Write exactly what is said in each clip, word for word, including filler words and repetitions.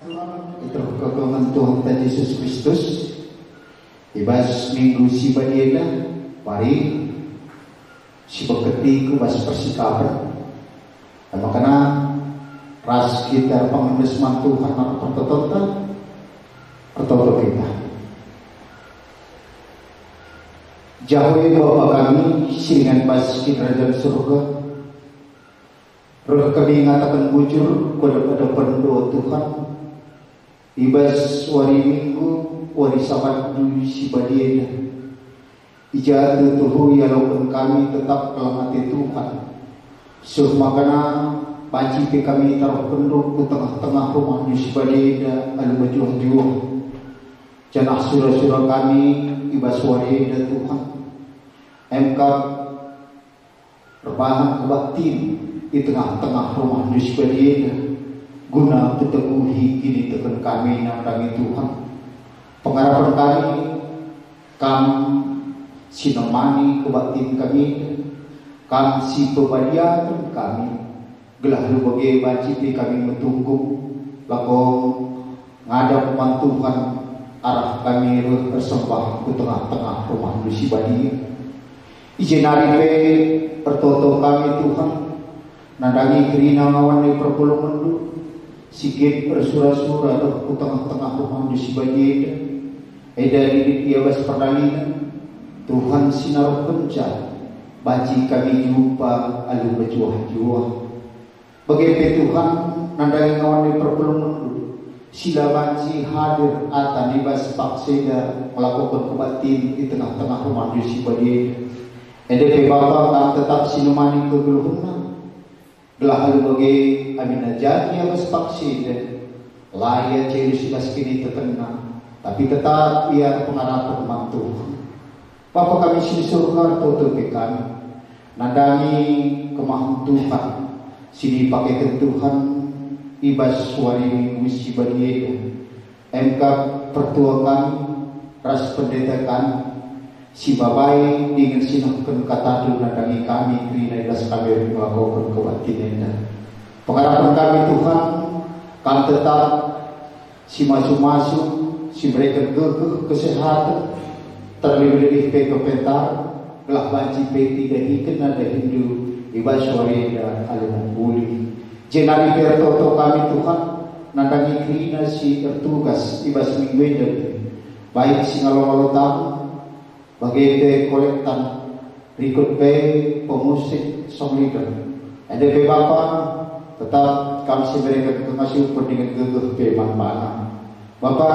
Iterkelengen Tuhanta Jesus Kristus, i bas minggu si badia enda, mari sibengketi ku bas persikapen. Emaka ras kita erpengendes man Tuhan arah pertotonta, ertoto kita. Jahoi Bapa kami si ringan bas Kinirajan Surga, reh kami ngataken bujur ku adepen-adepenNdu, o Tuhan, i bas wari Minggu, wari Sabatndu si badia enda. I ja tuhu ialoken kami tetap keleng ate Tuhan, seh maka banci pe kami taruhkenNdu ku tengah-tengah rumahNdu si badia enda alu mejuah-juah. Janah sura-sura kami i bas wari enda, Tuhan, emkap erbahan kebaktin i tengah-tengah rumahNdu si badia enda, guna peteguhi kiniteken kami nandangi Tuhan. Pengarapen kami, Kam si nemani kebaktin kami enda, Kam si pebadiaken kami, gelah alu bage banci pe kami metunggung, lako ngadap man Tuhan arah kami reh ersembah ku tengah-tengah rumahNdu si badia. I je nari pe ertoto kami, Tuhan, nandangi kerina ngawan ni perpulungenNdu, si git ersura-sura reh ku tengah-tengah rumahNdu si badia enda. Enda lit i bas perdalanen, Tuhan si naruhkenca, banci kami jumpa alu mejuah-juah. Bage pe Tuhan, nandangi ngawan ni perpulungenNdu, si la banci hadir ata i bas paksa enda ngelakoken kebaktin i tengah-tengah rumahNdu si badia enda. Enda pe Bapa, Kam tetap si nemani kegeluhenna, gelah alu bage aminna jadi i bas paksa enda, la ia ceru si bas kinitekenna, tapi tetap ia pengarapen man Tuhan. Bapa kami si di Surga, ertoto pe kami nandangi kemahen Tuhan si ipakeken Tuhan i bas wari Minggu si badia enda. Emkap pertua kami ras pendeta kami si mbabai dingen si nehken kataNdu nandangi kami kerina i bas kami ngelakoken kebaktin enda. Pengarapen kami, Tuhan, Kam tetap si masu-masu, si mereken gegeh, kesehaten, terlebih-lebih pe kepentaren, gelah banci pe idahikenna dahiNdu i bas wari enda alu mehuli. Jenari pe ertoto kami, Tuhan, nandangi kerina si ertugas i bas minggu enda, baik si ngalo-ngalo tamu, bage pe kolektan, rikut pe pemusik song leader. Enda pe Bapa, tetap Kam si mereken kengasupen dingen gegeh pe man bana. Bapa,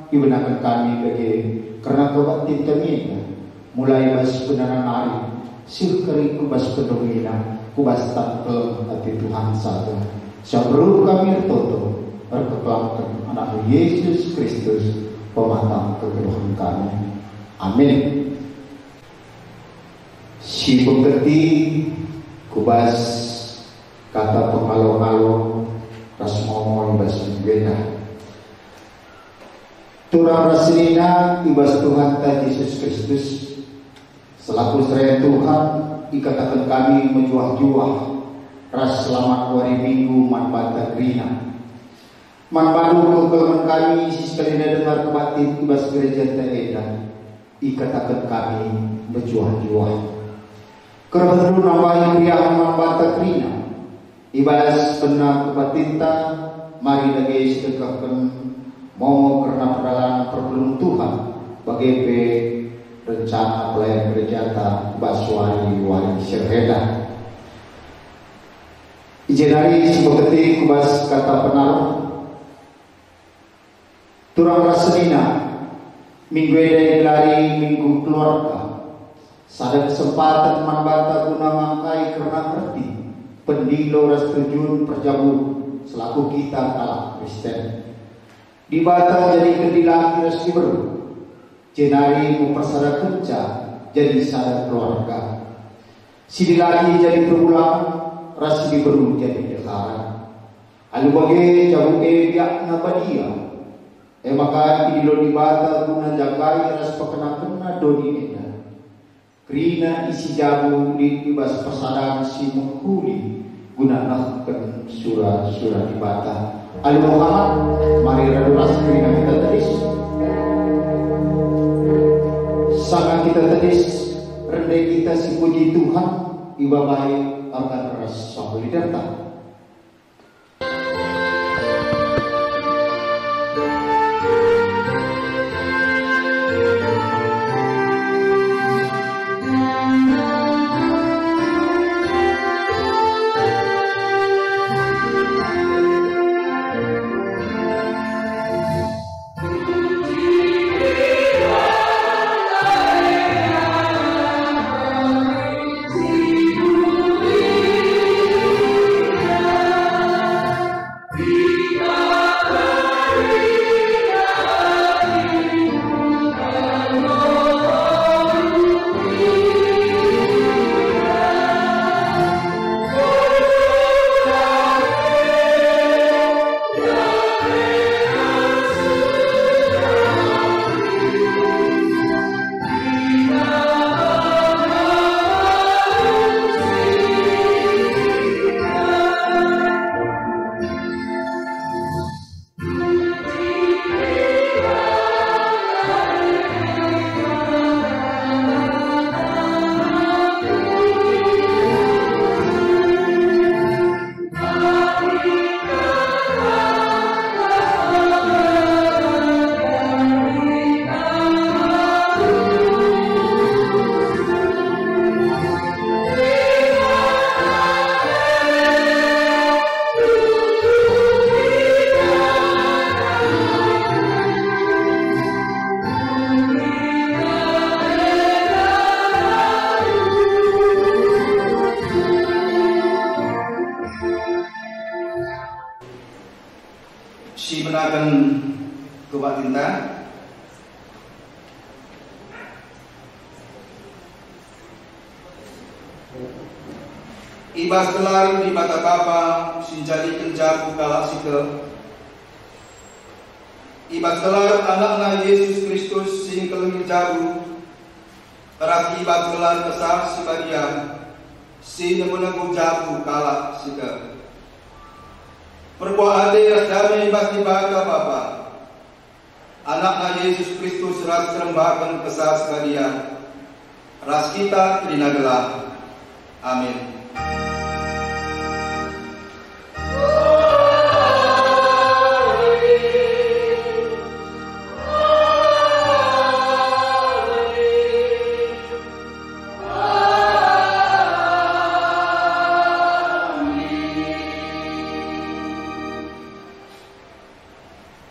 ibenaken kami bage kerna kebaktin kami enda, mulai bas penana nari, seh kari ku bas pendungina, ku bas tan keleng ate Tuhan sada. Siap beru kami ertoto, erkekelengen Anak Yesus Kristus, pematang kegeluhen kami. Amin. Sibengketi ku bas kata pengalo-ngalo ras momo i bas minggu enda. Turang ras senina i bas Tuhanta Jesus Kristus, selaku serayan Tuhan, ikataken kami mejuah-juah ras selamat wari Minggu man banta kerina. Man bandu kekelengen kami si sekalina denga kebaktin i bas gerejanta enda, ikataken kami mejuah-juah. Kerehendu nambahi keriahen man banta kerina. I bas bena kebaktinta, mari dage sidekahken momo kerna perdalanen perpulungen Tuhan, bage pe rencana pelayanen gerejanta i bas wari-wari si erenda. I je nari sibengketi ku bas kata penaruh. Turang ras senina, minggu enda igelari Minggu Keluarga. Sada kesempaten man banta guna ngangkai kerna erti, pendilo ras tujun perjabu selaku kita kalak Kristen. Dibata jadiken dilaki ras diberu, jenari mempersadakenca jadi sada keluarga. Si dilaki jadi perbulangen, ras si diberu jadi ndehara. Alu bage jabu e biakna badia. E maka idilo Dibata guna njagai ras pekenakenna doni enda. Kerina isi jabu lit i bas persadan si mehuli guna nehken sura-sura Dibata. Alu Muhammad, mari radu ras kerina kita tedis. Sanga kita tedis, rende kita sipuji Tuhan, ibabai arta ras pahuli data. Si benaken kubatinta. I bas gelar Dibata Bapa si njadiken jabu kalak si tek, i bas gelar Anakna Jesus Kristus si ngkelengi jabu, ras i bas gelar Kesah Si Badia si nenggu-nenggu jabu kalak si tek. Perkuah ate ras dame i bas Dibata Bapa, Anakna Jesus Kristus ras kerembaken Kesah Si Badia, ras kita kerina gelah. Amin.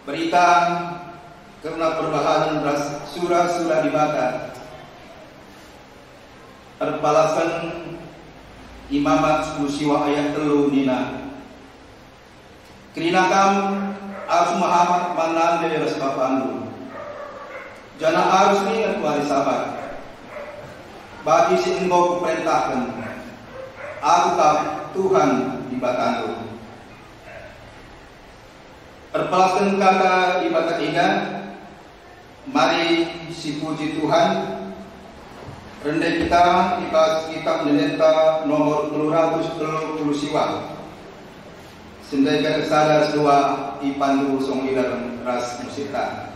Berita kerna perbahanen ras sura-sura Dibata. Erpalasken Imamat sepuluh siwa ayat telu nina, "Kerina kam arus mehamat man nande ras bapandu, janah arus inget wari Sabat, bagi si enggo kuperentahken. Aku kap Tuhan Dibatandu." Erpalasken kata Dibata enda, mari sipuji Tuhan. Rende kita i bas Kitab Endenta nomor telu ratus telu puluh siwa. Sendai sada dua ipandu song iler ras musikta.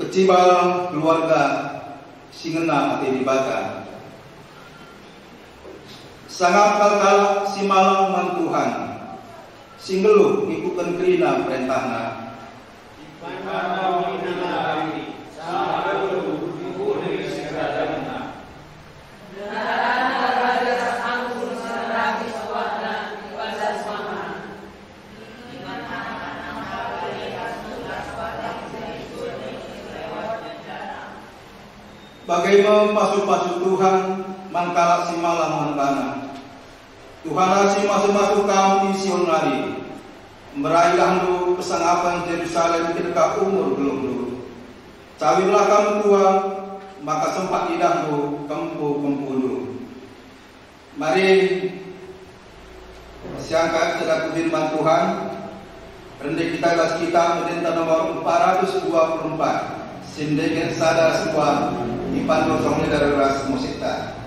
Festival keluarga si ngena ate Dibata. Sangap kal kalak si malang man Tuhan, si nggeluh ngikutken kerina perentahNa. Bage me pasu-pasu Tuhan man kalak si malang man baNa. Tuhana si masu-masu kam i Sion nari. Mberai idahndu kesangapen Jerusalem kidekah umur geluhndu. Cawirlah kam kuah, maka sempat idahndu kempu-kempundu. Mari siangkat sada firman Tuhan, rende kita bas Kitab Ende nomor empat ratus dua puluh empat, si ndeket sada sua, ipandu song ledar ras musikta.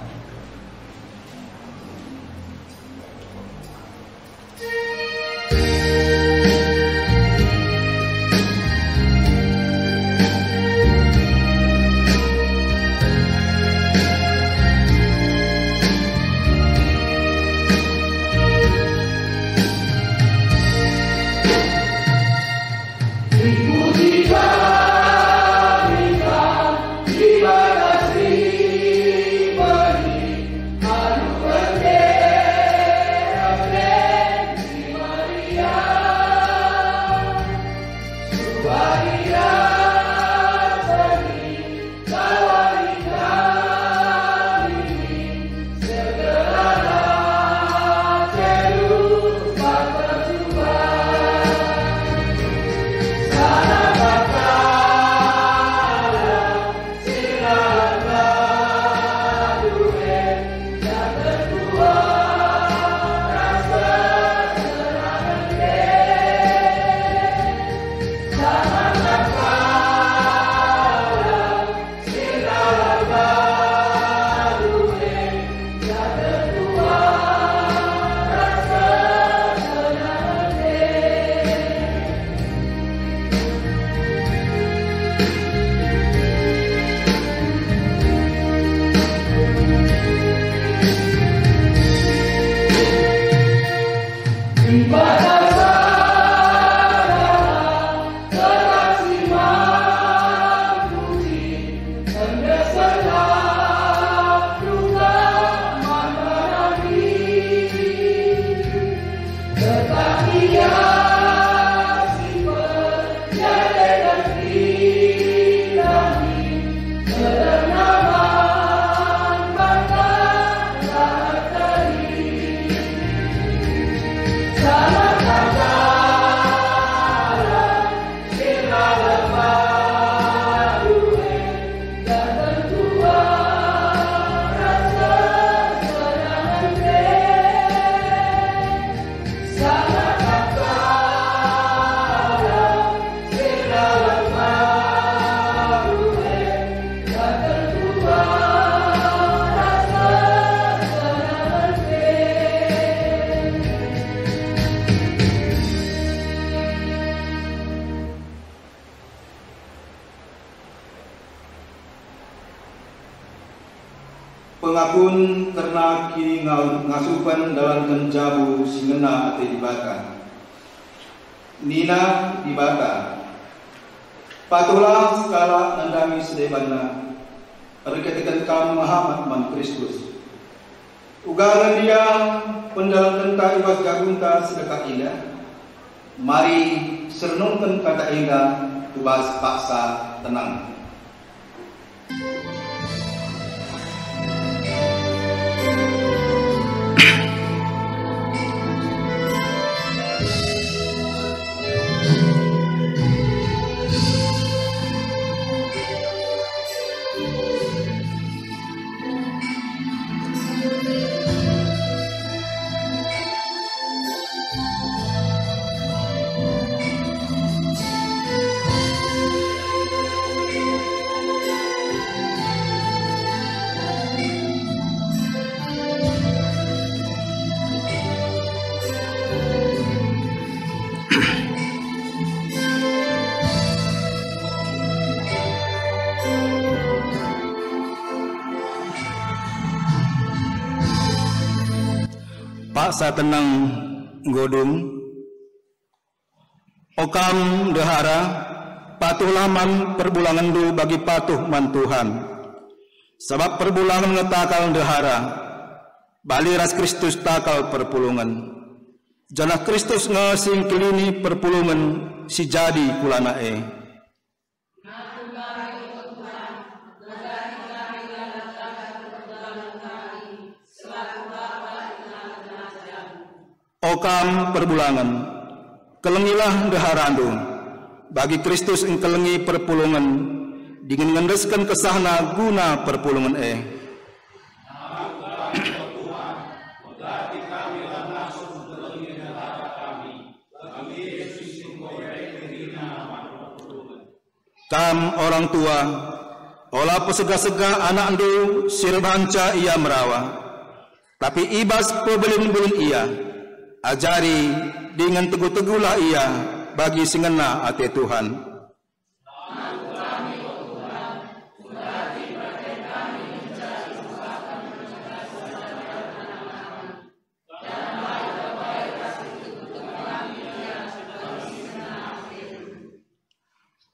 Pengakun kerna kiningasupen ndalanken jabu si ngena ate Dibata. Nina Dibata, "Patuhlah sekalak nandangi sedebanna, erkiteken kam mehamat man Kristus." Uga ngendia pendalanenta i bas jabunta si dekat enda, mari sirenungken kata enda ku bas paksa tenang. Paksa teneng enggo dung. O kam ndehara, patuhlah man perbulangenndu bagi patuh man Tuhan. Sabap perbulangen nge takal ndehara, bali ras Kristus takal perpulungen. Janah Kristus nge si ngkelini perpulungen si jadi kulana e. O kam perbulangen, kelengilah ndeharandu, bagi Kristus engkelengi perpulungen, dingen ngendesken kesahna guna perpulungen e. Kam orang tua, ola pesega-sega anakndu si erbahanca ia merawa, tapi i bas pebelin-belin ia, ajari dingen tegu-teguhlah ia bagi si ngena ate Tuhan.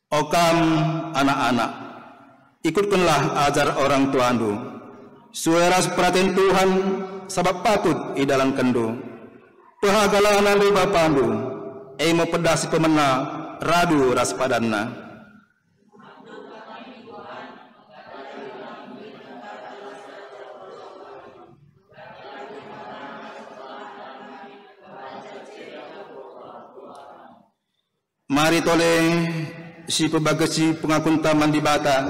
O kam anak-anak, ikutkenlah ajar orang tuandu, sue ras peraten Tuhan, sabap patut idalankenndu. Pehagalah nande bapandu, e me pedah si pemena radu ras padanna. Mari tole sipebagesi pengakunta man Dibata,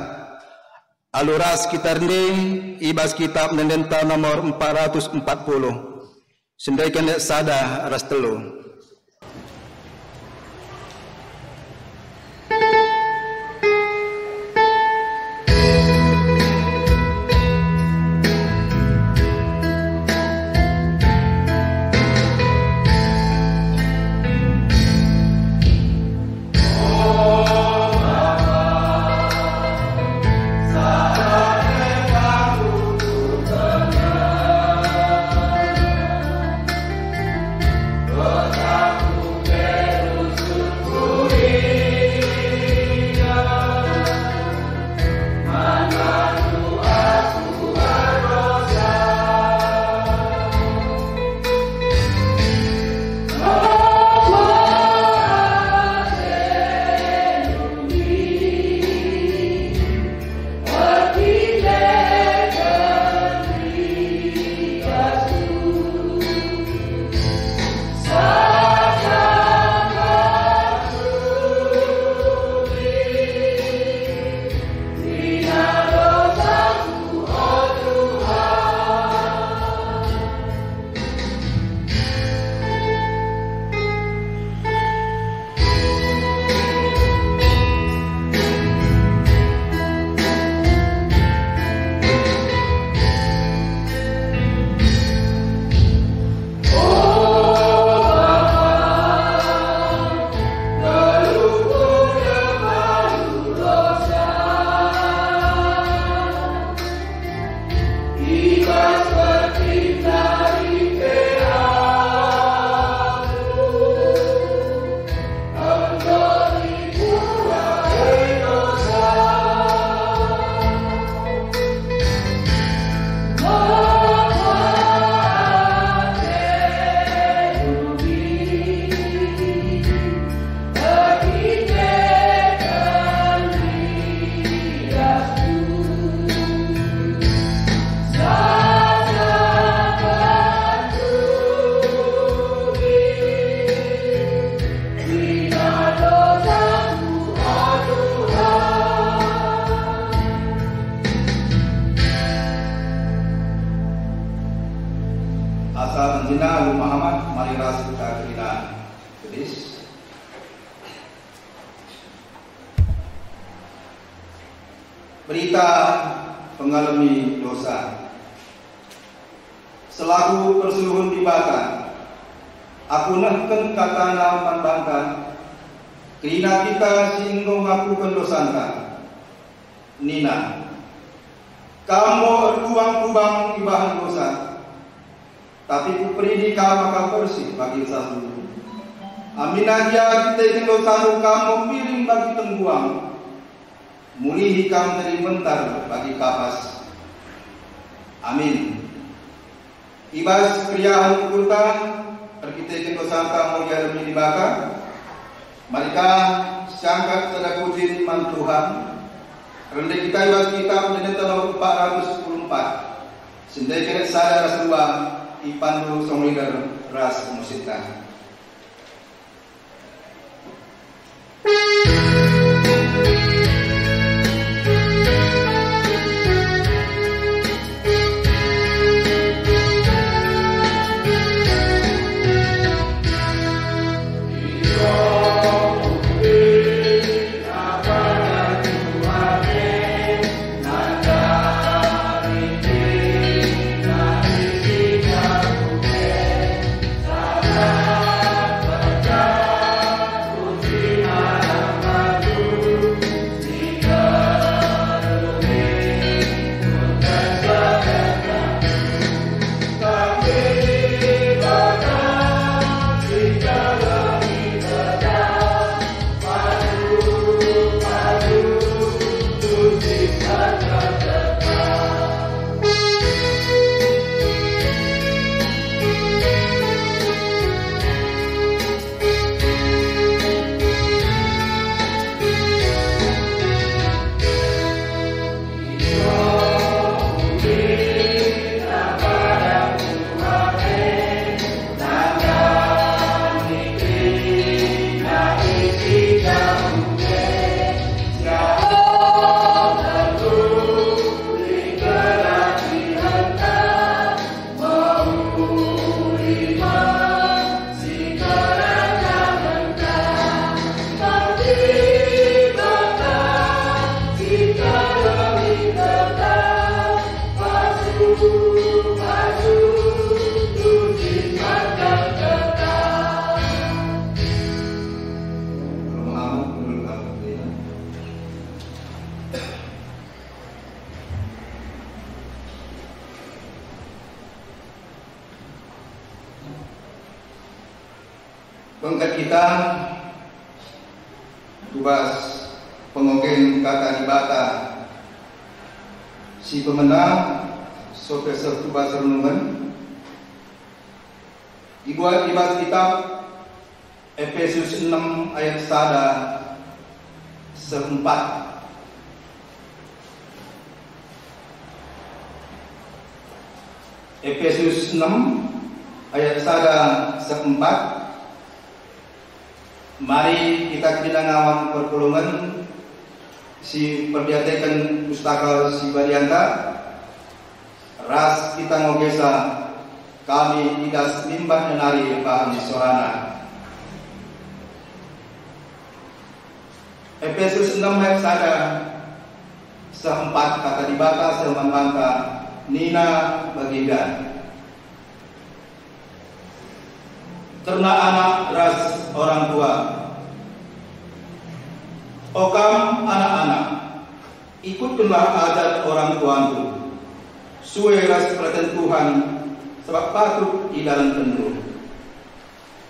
alu ras kita rende i bas Kitap Ende-endenta nomor empat ratus empat puluh. Sendeken sada ras telu. Asa tenjina alu Muhammad, mari ras kita kerina. Kedis. Berita pengalemi dosa. Selaku persuruhen Dibata, aku nehken katana man banta, kerina kita si enggo ngakuken dosanta. Nina, "Kam mo erkubang-kubang ibahan dosa." Tapi kuperidi kam maka bersih bagi sasum. Aminna gia erkiteken dosandu kam mbiring bagi tengguang, mulihi kam jadi mentar bagi kapas. Amin. I bas keriahen ukurta, erkiteken dosanta enggo ialemi Dibata, mari ka siangkat sada puji man Tuhan. Rende kita i bas Kitap Ende nomor empat ratus sepuluh empat, si ndai sada ras dua, ipandu song leader ras musikta. Bengket kita ku bas pengogen Kata Dibata si pemena, sope seh ku bas renungen. Ibuat i bas Kitap Epesus enem ayat sada seh empat. Epesus enem ayat sada seh empat. Mari kita kerina ngawan perpulungen si perdiateken Pustaka Si Badia enda, ras kita ngogesa kami i das mimbar nari bahan sorana. Epesus enem ayat sada seh empat, Kata Dibata seh man banta nina bagenda, kerna anak ras orang tua. O kam anak-anak, ikutkenlah ajar orang tuandu, sue ras peraten Tuhan, sabap patut idalankendu.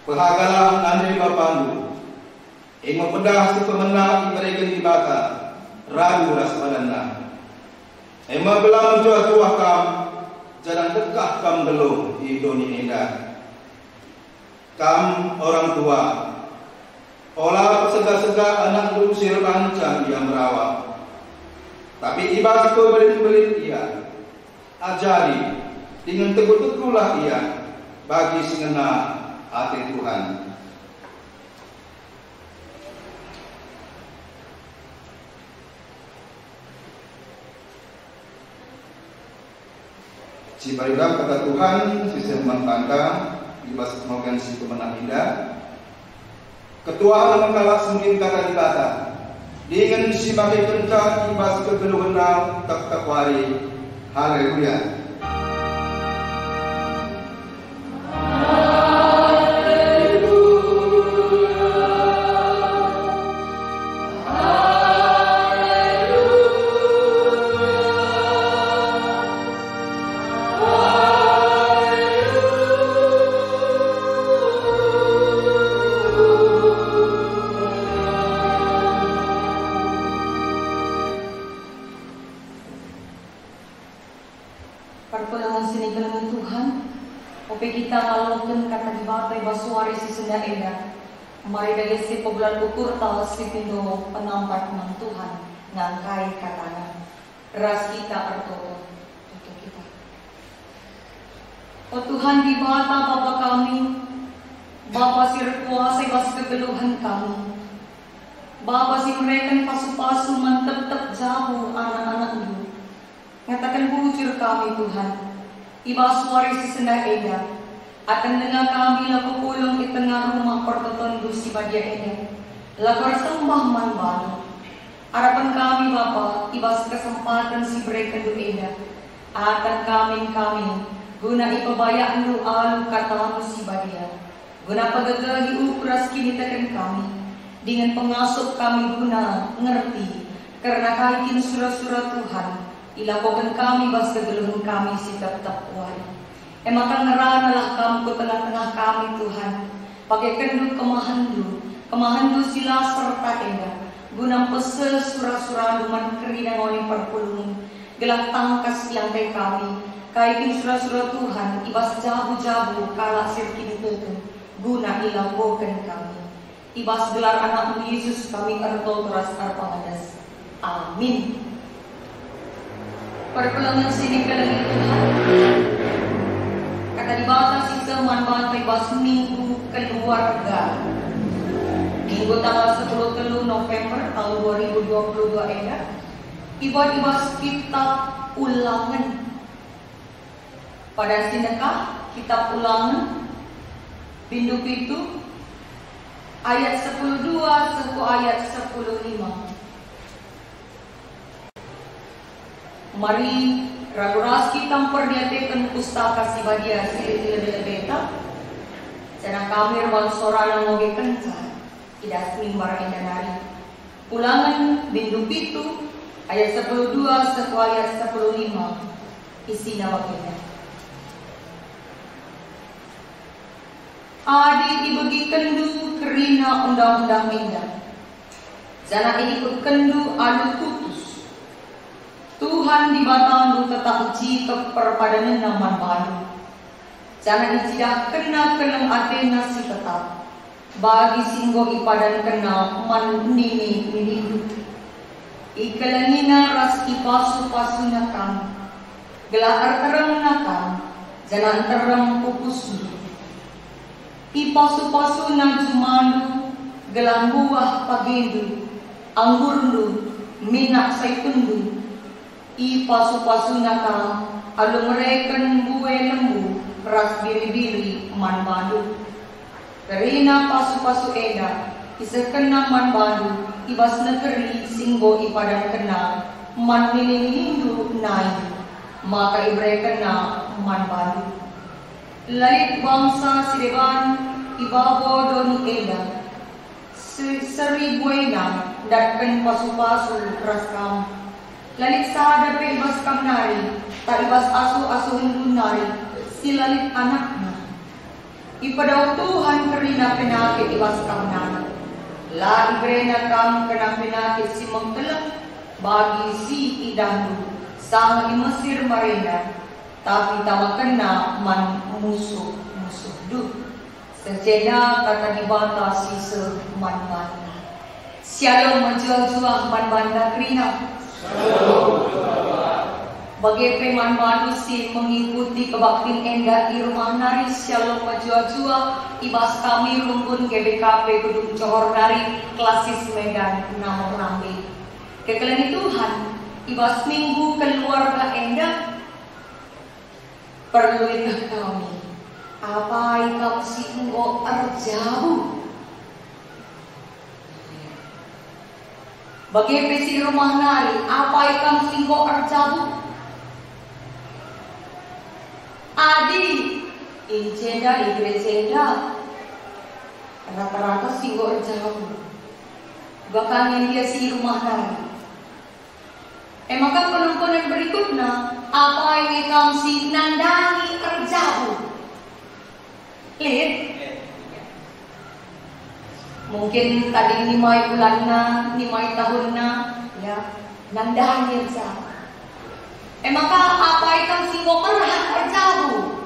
Pehagalah nande bapandu, e me pedah si pemena ibereken Dibata radu ras badanNa. E me gelah mejuah-juah kam, janah ndekah kam nggeluh i doni enda. Kam orang tua, ola pesega-sega anakndu si erbahanca ia merawa. Tapi i bas pembelit-belit ia, ajari, dingen teguh-teguhlah ia bagi si ngena ate Tuhan. Siparidam kata Tuhan, si seh man banta, i bas pengogen si pemena enda. Ketuahen kalak si nggit kata Dibata, dingen si makekenca i bas kegeluhenna tep-tep wari. Haleluya. Pe kita ngaloken kata Dibata i bas wari si sendah enda, mari dage si pegelar ukurta si pindo penampat man Tuhan ngangkai kataNa. Ras kita ertoto. Toto kita. O Tuhan Dibata, Bapa kami, Bapa si erkuasa i bas kegeluhen kami, Bapa si mereken pasu-pasu man tep-tep jabu anak-anakNdu. Ngataken bujur kami, Tuhan, i bas wari si sendah enda, aten denga kami lako pulang i tengah rumah pertotonNdu si badia enda, lako ersembah man baNdu. Arapen kami, Bapa, i bas kesempaten si iberekenNdu enda, akan kami-kami guna ipebayakNdu alu kataNdu si badia, guna pegegehi ukur ras kiniteken kami, dingen pengasup kami guna ngerti kerna kai kin sura-sura Tuhan ilakoken kami bas kegeluhen kami si tep-tep wari. E maka ngeranalah Kam ku tengah-tengah kami, Tuhan. PakekenNdu kemahenNdu, kemahenNdu si la serta enda, guna mpese sura-suraNdu man kerina ngoni perpulungen, gelah tangkas iangkai kami, kai kin sura-sura Tuhan i bas jabu-jabu kalak si erkiniteken, guna ilakoken kami. I bas gelar AnakNdu Jesus kami ertoto ras erpengendes. Amin. Perpulungen si nikelengi Tuhan. Kata Dibata si seh man banta i bas Minggu Keluarga. Minggu tanggal sepuluh telu November tahun dua ribu dua puluh dua enda, ibuat i bas Kitab Ulangen. Padan si ndekah, Kitab Ulangen, bindu pitu, ayat sepuluh dua seh ku ayat sepuluh lima. Mari, radu ras kita mperdiateken Pustaka Si Badia si lit i lebe-lebeta, janah kami erban sorana ngogekenca i das mimbar enda nari. Ulangen bindu pitu, ayat sepuluh dua seh ku ayat sepuluh lima, isina bagenda. Adi ibegikenndu kerina undang-undang enda, janah iikutkenndu alu kutus, Tuhan Dibatandu tetap jikep perpadanenNa man bandu. Janah icidahkenNa keleng ateNa si tetap, bagi si enggo ipadankenNa man nini-ninindu. IkelengiNa ras ipasu-pasuNa kam, gelah erteremna kam, janah nterem pupusndu. Ipasu-pasuNa jumandu, gelah mbuah pagendu, anggurndu, minak saitunndu. Ipasu-pasuNa kam alu mereken mbue lembu ras biri-biri man bandu. Kerina pasu-pasu enda isehkenNa man bandu i bas negeri si enggo ipadankenNa man nini-ninindu nai, maka iberekenNa man bandu. Lit bangsa si deban i babo doni enda, se-, seri buena ndatken pasu-pasu ras kam. La lit sada pe i bas kam nari, tah i bas asuh-asuhenndu nari, si la lit anakna. Ipedauh Tuhan kerina penakit i bas kam nari. La ibereNa kam kena penakit si mengkeleng bagi si idahndu, sanga i Mesir marenda, tapi itamakenNa man musuh-musuhndu. Seh jenda kata Dibata si seh man banta. Shalom mejuah-juah man banta kerina. Bage pe man bandu si mengikuti kebaktin enda i rumah nari, shalom mejuah-juah i bas kami rumbun G B K P Gedung Johor nari, klasis Medan, Namor Lambe. Kekelengi Tuhan, i bas minggu keluarga enda, perlu ieteh kami, apai kam si enggo erjabu? Bage pe si rumah nari, apai kam si enggo erjabu? Adi i jenda, i gereja enda, rata-rata si enggo erjabu. Bahkan ngenca si rumah nari. E maka penungkunen berikutna, apai nge kam si nandangi erjabu? Lit? Mungkin tading nimai bulanna, nimai tahunna, ya, nandangi erjabu. E maka apai kam si enggo merhat erjabu?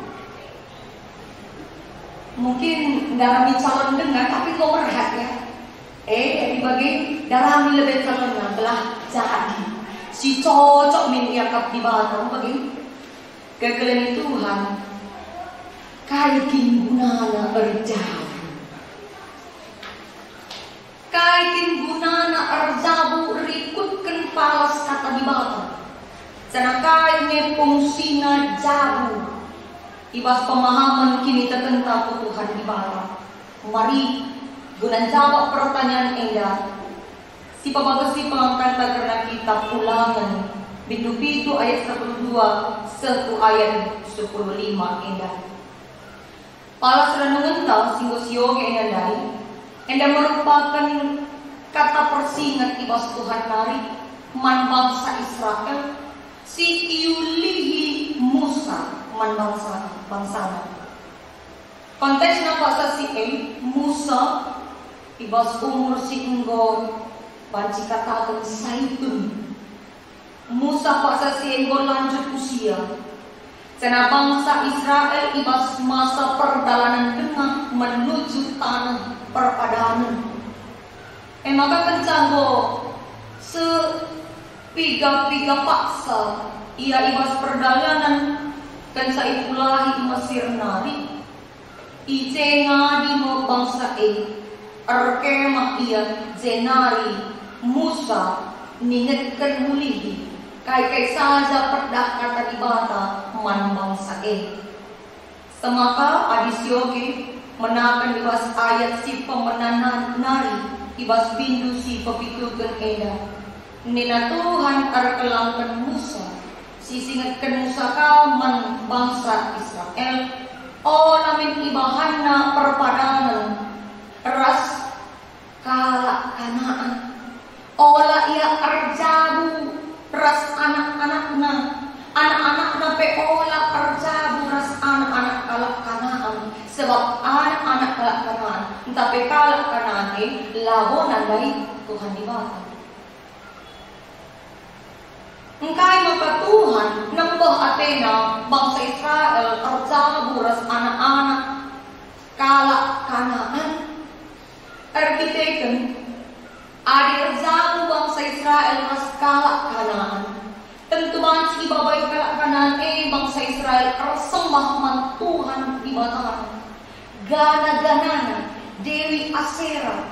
Mungkin ndarami calon denga, tapi enggo merhat, ya. Eh, jadi bage ndarami lebe calonna, gelah jadi si cocok min iakap Dibata, bage. Kekelengen Tuhan, kai kin gunana erjabu? Kai kin gunana erjabu rikutken palas Kata Dibata? Janah kai nge fungsina jabu i bas pemahamen kinitekenta ku Tuhan Dibata? Mari, guna njawab pertanyaan enda, sipabagasi pelangkanta kerna Kitap Ulangen, bindu pitu ayat sepuluh dua seh ku ayat sepuluh lima enda. Palas renungenta si enggo sioge enda ndai, enda merupaken kata persinget i bas Tuhan nari man bangsa Israel si iulihi Musa man bangsa, bangsana. Konteksna paksa si e, Musa i bas umur si enggo banci kataken saitun. Musa paksa si e enggo lanjut usia. Janah bangsa Israel i bas masa perdalanen denga menuju taneh perpadanen. E maka kenca enggo sepiga-piga paksa ia i bas perdalanen kenca ipulahi i Mesir nari. I je ngadi me bangsa e, erkemah ia, jenari Musa ningetken mulihi kai-kai saja pedah Kata Dibata man bangsa e. Semaka adi sioge menaken i bas ayat si pemena nari i bas bindu si pepituken enda. Nina Tuhan erkelangken Musa, si singetken Musa ka man bangsa Israel, ola min ibahanna perpadanen ras kalak Kanaan. Ola ia erjabu ras anak-anakna. Anak-anakna pe ola erjabu ras anak-anak kalak Kanaan, sebab anak-anak kalak Kanaan, ntah pe kalak Kanaan e, labo nandai Tuhan Dibata. Engkai maka Tuhan nembeh atena bangsa Israel erjabu ras anak-anak kalak Kanaan? Erkiteken adi erjabu bangsa Israel ras kalak Kanaan, tentu banci ibabai kalak Kanaan e bangsa Israel ersembah man Tuhan Dibata, gana-ganana, Dewi Asera.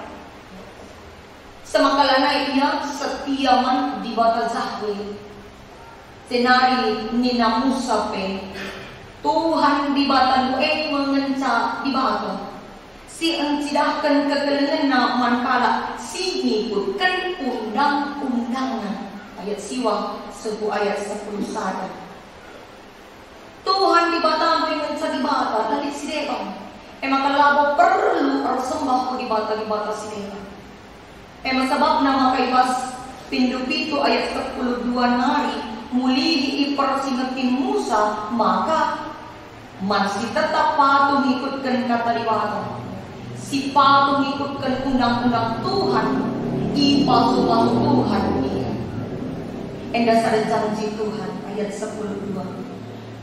Semaka lanai ia setia man Dibata Jahwe. Jenari nina Musa pe, "Tuhan Dibatandu e me ngenca Dibata, si encidahken kekelengenna man kalak si ngikutken undang-undangna." Ayat siwah seh ku ayat sepuluh sada. Tuhan Dibatandu e ngenca Dibata, la lit si deban. E maka labo perlu ersembah ku dibata-dibata si deban. E me sabapna maka i bas Pindu pitu ayat sepuluh dua nari mulihi ipersingeti Musa maka man si tetap patuh ngikutken Kata Dibata, si patuh ngikutken undang-undang Tuhan, ipasu-pasu Tuhan ia. Enda sada janji Tuhan, ayat sepuluh dua.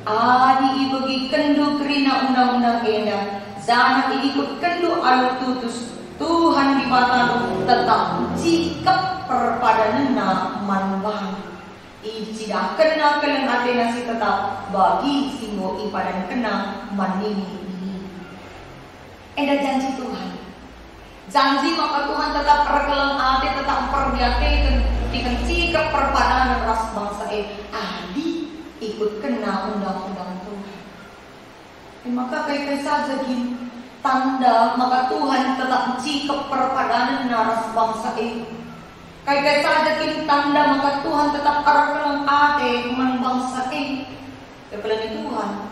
Adi ibegikenndu kerina undang-undang enda, janah iikutkenndu alu tutus, Tuhan Dibatandu tetap njikep perpadanenNa man bandu. IcidahkenNa keleng ateNa si tetap bagi si enggo ipadankenNa man nini-nini. Enda janji Tuhan. Janji maka Tuhan tetap erkeleng ate, tetap mperdiateken, dingen njikep perpadanen ras bangsa e, adi ikutkenna undang-undang Tuhan. E maka kai-kai saja kin tanda maka Tuhan tetap njikep perpadanenNa ras bangsa e? Kai-kai saja kin tanda maka Tuhan tetap erkeleng ate man bangsa e? Kekelengen Tuhan,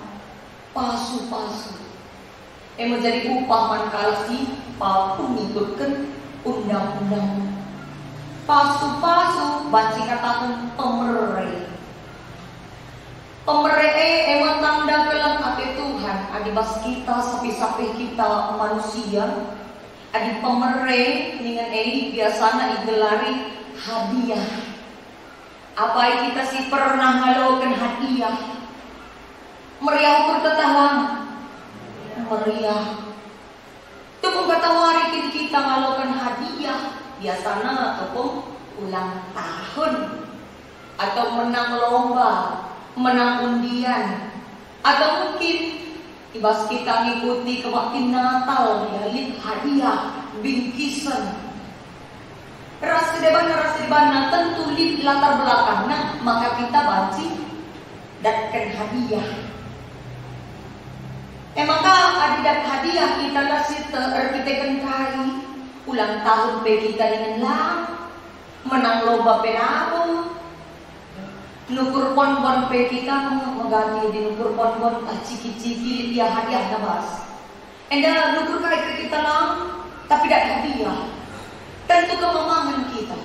pasu-pasu. E me jadi upah man kalak si patuh ngikutken undang-undang. Pasu-pasu banci kataken pemere. Pemere e, e me tanda keleng ate Tuhan. Adi bas kita sapih-sapih kita manusia, adi pemere ningen e biasana igelari hadiah. Apai kita si pernah ngaloken hadiah? Meriah ukur tetah lang? Meriah. Katawari kin kita ngaloken hadiah, biasana tepung ulang tahun, atau menang lomba, menang undian, atau mungkin i bas kita ngikuti kebaktin Natal, ya, lit hadiah, bingkisen. Ras si debanna, ras si debanna tentu lit latar belakangna, maka kita banci datken hadiah. E maka adi dat hadiah kita la sieteh erkiteken kai, ulang tahun pe kita dingen la, menang lomba pe labo, nukur ponbon pe kita me-, megati adi nukur ponbon, ah, ciki-ciki lit ia hadiahna bas. Enda nukur kai pe kita la, tapi dat hadiah. Tentu kemamangen kita.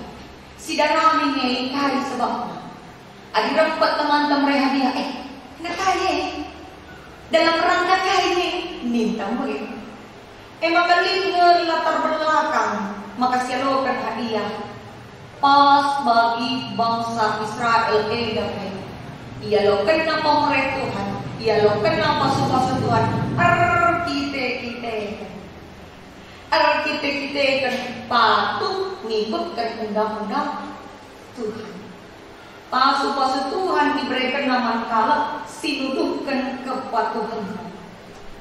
Si darami nge kai sebabna? Adi rempet temanta mere hadiah, eh, enda kai e? Dalam rangka kai e? Ninta mbue. E maka lit nge latar belakang maka sialoken hadiah. Pas bagi bangsa Israel enda pe, ialokenna pemere Tuhan, ialokenna pasu-pasu Tuhan, erkite-kiteken. Erkite-kiteken patuh ngikutken undang-undang Tuhan. Pasu-pasu Tuhan iberekenna man kalak si nuduhken kepatuhenna.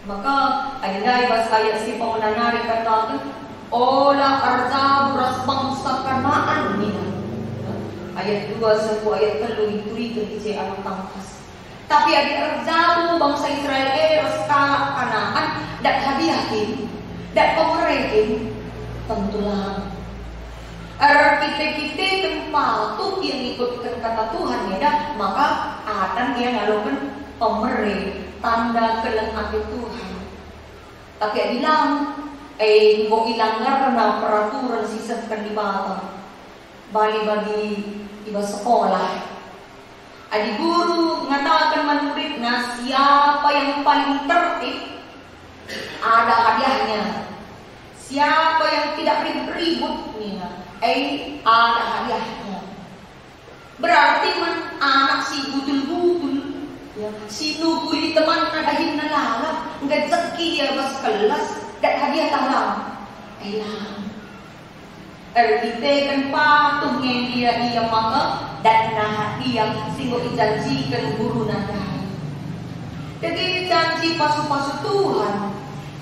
Maka, adi ndai bas ayat si pemena nari kataken, "Ola erjabu ras bangsa Kanaan," nina. Ayat dua seh ku ayat telu ituriken i je alu tangkas. Tapi adi erjabu bangsa Israel e ras kalak Kanaan, dat hadiah kin, dat pemere kin, tentu lang. Erkite-kiteken patuh ia ngikutken kata Tuhan enda, maka atan ia ngaloken pemere, tanda keleng ate Tuhan. Tapi adi lang, e enggo ilanggarna peraturan si isehken Dibata. Bali bagi i bas sekolah. Adi guru ngataken man muridna, "Siapa yang paling tertib, ada hadiahnya. Siapa yang tidak ribut-ribut," nina, "eh, ada hadiahnya." Berarti man anak si butul-butul, ya, si nukuri temanna dahinna lalap, ngejeki ia bas kelas, dat hadiah tah lang? Eh, lang. Erkiteken patuh nge ia, ia maka datna hadiah si enggo ijanjiken guruna ndai. Dage janji pasu-pasu Tuhan,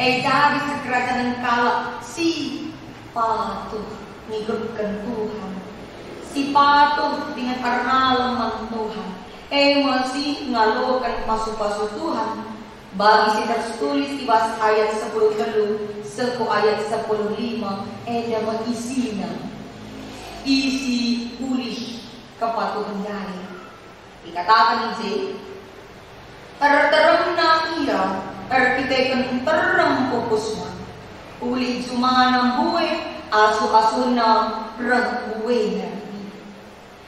e jadi sikerajangen kalak si patuh ngikutken Tuhan, si patuh dingen ernalem man Tuhan, e me si ngaloken pasu-pasu Tuhan. Bagi si tertulis i bas ayat sepuluh telu seh ku ayat sepuluh lima, enda me isina, isi ulih kepatuhen ndai. Ikataken i je, "Erteremna ia erkiteken nterem pupusna, ulih jumana mbue asuh-asuhna reh mbuena."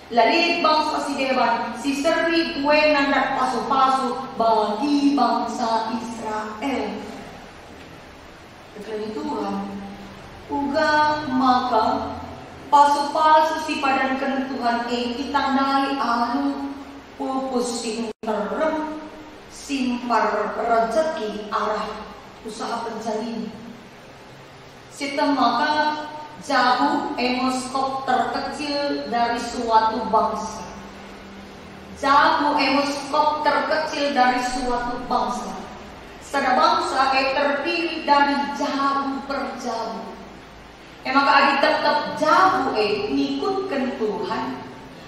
La lit bangsa si deban si seri buena ndat pasu-pasu bagi bangsa Israel. Kekelengen Tuhan, uga maka pasu-pasu si ipadanken Tuhan e itandai alu pupus si nterem, si mpar rejeki arah usaha pencariNa. Sieteh maka jabu e me skop terkecil dari suatu bangsa. Jabu e me skop terkecil dari suatu bangsa. Sada bangsa e terdiri dari jabu per jabu. E maka adi tep-tep jabu e ngikutken Tuhan,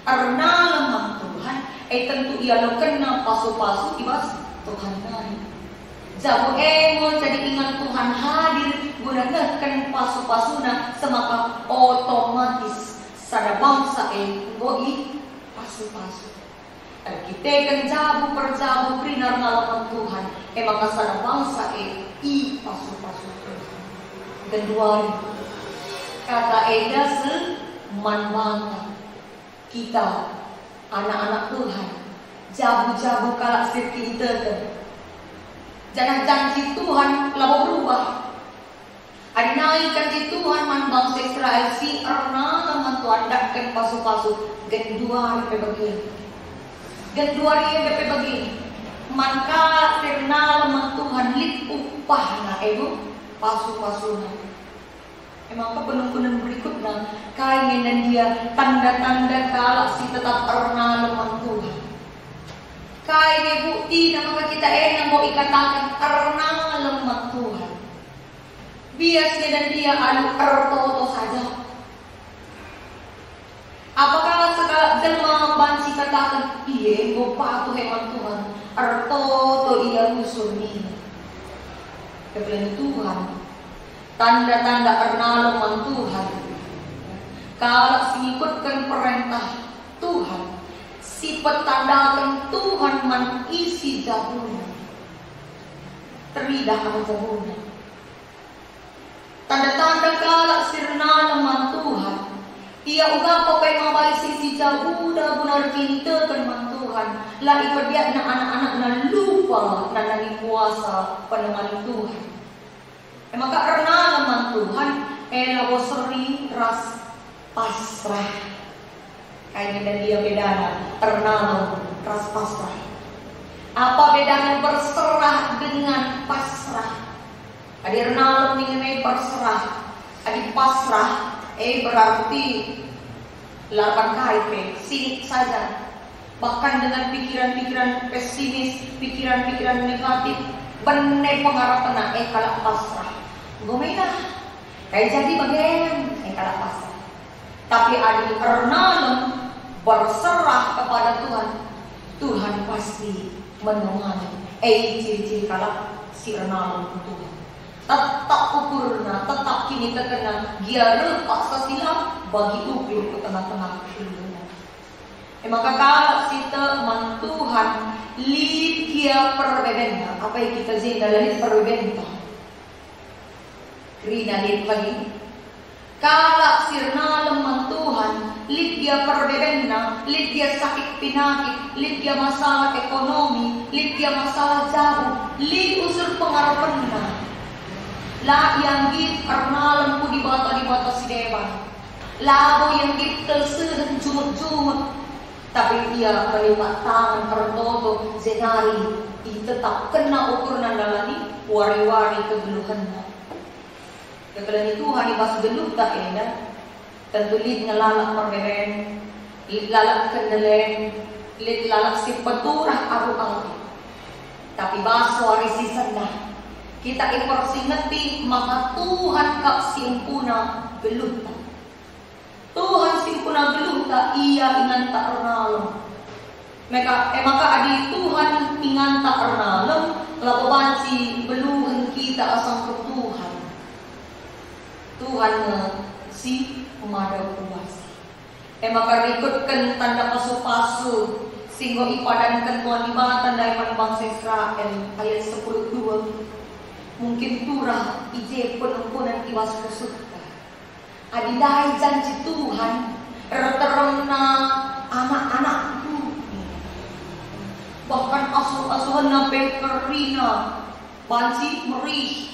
ernalem man Tuhan, e tentu ialokenna pasu-pasu i bas Tuhan nari. Jabu e me jadi ingan Tuhan hadir guna nehken pasu-pasuNa, semaka otomatis sada bangsa e enggo ipasu-pasu. Erkiteken jabu per jabu kerina ernalem man Tuhan, e maka sada bangsa e ipasu-pasu Tuhan. Genduari, kata enda seh man banta. Kita, anak-anak Tuhan, jabu-jabu kalak si erkiniteken. Janah janji Tuhan labo berubah. Adi nai janji Tuhan man bangsa Israel si ernalem man Tuhan ndatken pasu-pasu, genduari pe bage. Genduari enda pe bage. Man kalak si ernalem man Tuhan lit upahna, e bo. pasu-pasuna. Emaka penungkunen berikutna, kai nge ndia tanda-tanda kalak si tetap ernalem man Tuhan? Kai nge buktina maka kita enda enggo ikataken ernalem man Tuhan? Bias nge ndia alu ertoto saja. Apakah sekalak jelma banci kataken, "Ia enggo patuh e man Tuhan, ertoto ia rusur nina." Kekelen Tuhan, tanda-tanda ernalem man Tuhan. Kalak si ngikutken perentah Tuhan, si petandaken Tuhan man isi jabuna. Teridah arah jabuna. Tanda-tanda kalak si ernalem man Tuhan. Ia uga pe kai mabai sisi jabu-jabu erkiniteken man Tuhan, la ipediatna anak-anakna lupa nandangi kuasa penemani Tuhan. E maka ernalem man Tuhan, e labo seri ras pasrah. Kai nge ndia bedana ernalem ras pasrah? Apa bedana berserah dengan pasrah? Adi ernalem ningen e berserah, adi pasrah, e berarti la erban kai pe, sinik saja. Bahkan dengan pikiran-pikiran pesimis, pikiran-pikiran negatif, bene pengarepenna, e kalak pasrah. Enggo me lah, kai jadi bage, e kalak pasrah. Tapi adi ernalem, berserah kepada Tuhan, Tuhan pasti menemani. E ciri-ciri kalak si ernalem ku Tuhan. Tetap ukurna, tetap kinitekenna, gia reh paksa si la bagi ukur ku tengah-tengah kehidupanna. E maka kalak si tek man Tuhan lit gia perbebenna. Apai kita jenda la lit perbebenta? Kerina lit bagi. Kalak si ernalem man Tuhan, lit gia perbebenna, lit gia sakit pinakit, lit gia masalah ekonomi, lit gia masalah jabu, lit usur pengarepenna. La ia nggit ernalem ku dibata-dibata si deban. Labo ia nggit kelsehen jumut-jumut, tapi ia melipat tangen ertoto, jenari itetapkenna ukurna ndalani wari-wari kegeluhenna. Kekelen Tuhan i bas geluhta enda, tentu lit nge lalap perbeben, lit lalap kendelen, lit lalap si peturah aru-aru. Tapi bas wari si sendah, kita ipersingeti maka Tuhan kap si empuna geluhta. Tuhan si empuna geluhta, ia inganta ernalem. Maka, e maka adi Tuhan inganta ernalem, labo banci beluhen kita asangken Tuhan. Tuhan nge si mada kuasa. E maka rikutken tanda pasu-pasu si enggo ipadanken Tuhan Dibata ndai man bangsa Israel, ayat sepuluh dua. Mungkin turah i je penungkunen i bas pusuhta. Adi ndai janji Tuhan, erteremna anak-anakku, bahkan asuh-asuhenna pe kerina banci merih.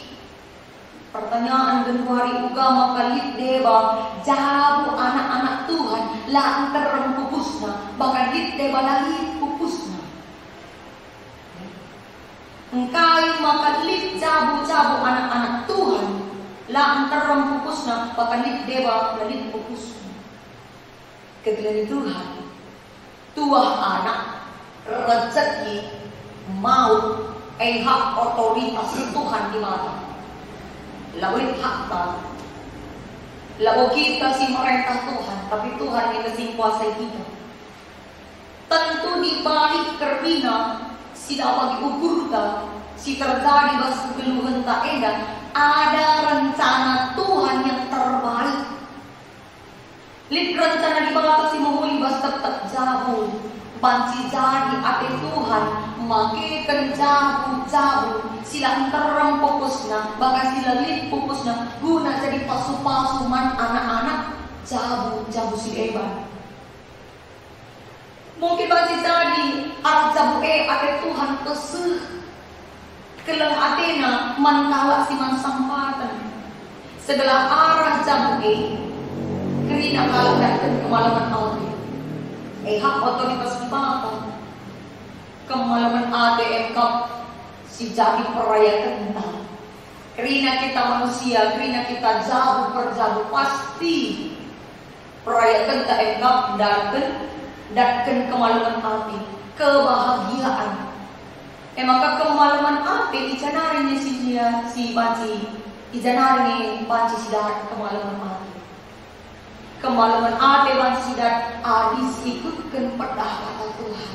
Pertanyaan genduari, uga maka lit deba jabu anak-anak Tuhan la nterem pupusna, bahkan lit deba la lit pupusna. Engkai maka lit jabu-jabu anak-anak Tuhan la nterem pupusna, bahkan lit deba la lit pupusna? Kekelen Tuhan, tuah anak, rejeki, maut, e hak otoritas Tuhan Dibata. Labo lit hakta, labo kita si merentah Tuhan, tapi Tuhan yang si kuasai kita. Tentu di balik kerina si la bagi ukurta si terjadi bas kegeluhenta enda, ada rencana Tuhan yang terbaik. Lit rencana Dibata si mehuli bas tep-tep jabu. Banci jadi ate Tuhan makeken jabu-jabu si la nterem pupusna, bahkan si la lit pupusna, guna jadi pasu-pasu man anak-anak jabu-jabu si deban. Mungkin banci jadi arah jabu e ate Tuhan peseh, keleng atena man kalak si man sempaten. Segelah arah jabu e, kerina kalak dateng kemalemen ate. E hak otoritas Dibata. Kemalemen ate e kap si jadi perayakenta. Kerina kita manusia, kerina kita jabu per jabu, pasti perayaken ta engkap ndatken, ndatken kemalemen ate, kebahagiaan. E maka kemalemen ate, i ja nari nge si, si banci, i ja nari nge banci si darat kemalemen ate. Kemalemen ate banci si darat adi siikutken pedah kata Tuhan.